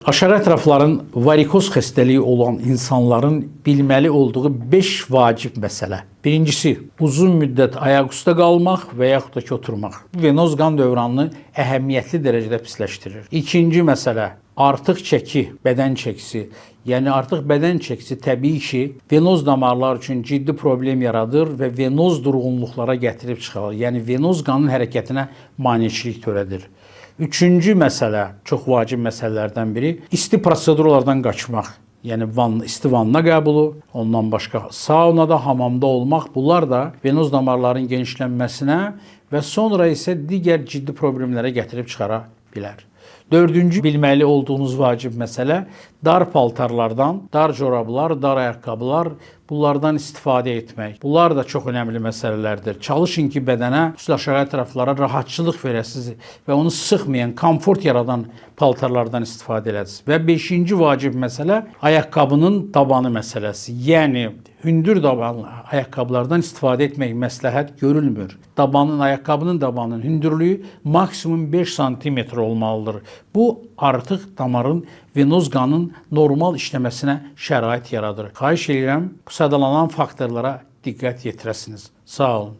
Aşağı ətrafların varikoz xəstəliyi olan insanların bilməli olduğu 5 vacib məsələ. Birincisi, uzun müddət ayaq üstə qalmaq və yaxud da ki, oturmaq. Bu venoz qan dövranını əhəmiyyətli dərəcədə pisləşdirir. İkinci məsələ, artıq çəki, bədən çəkisi. Yəni artıq bədən çəkisi təbii ki, venoz damarlar üçün ciddi problem yaradır və venoz durğunluqlara gətirib çıxarır. Yəni venoz qanın hərəkətinə maneçilik törədir. Üçüncü məsələ, çox vacib məsələlərdən biri, isti prosedurlardan qaçmaq. Yəni isti vanna qəbulu, ondan başqa saunada, hamamda olmaq, bunlar da venoz damarların genişlənməsinə və sonra isə digər ciddi problemlərə gətirib çıxara bilər. Dördüncü bilməli olduğunuz vacib məsələ dar paltarlardan, dar corablar, dar ayaqqabılar, bunlardan istifadə etmək. Bunlar da çox önəmli məsələlərdir. Çalışın ki, bədənə, xüsusilə aşağı ətraflara rahatçılıq verəsiniz və onu sıxmayan, komfort yaradan paltarlardan istifadə eləsiniz. Və beşinci vacib məsələ ayaqqabının dabanı məsələsi. Yəni hündür dabanlı ayaqqabılardan istifadə etmək məsləhət görülmür. Ayaqqabının dabanının hündürlüyü maksimum 5 sm olmalıdır. Bu artıq damarın, venoz qanın normal işləməsinə şərait yaradır. Xahiş edirəm, bu sadalanan faktorlara diqqət yetirəsiniz. Sağ olun.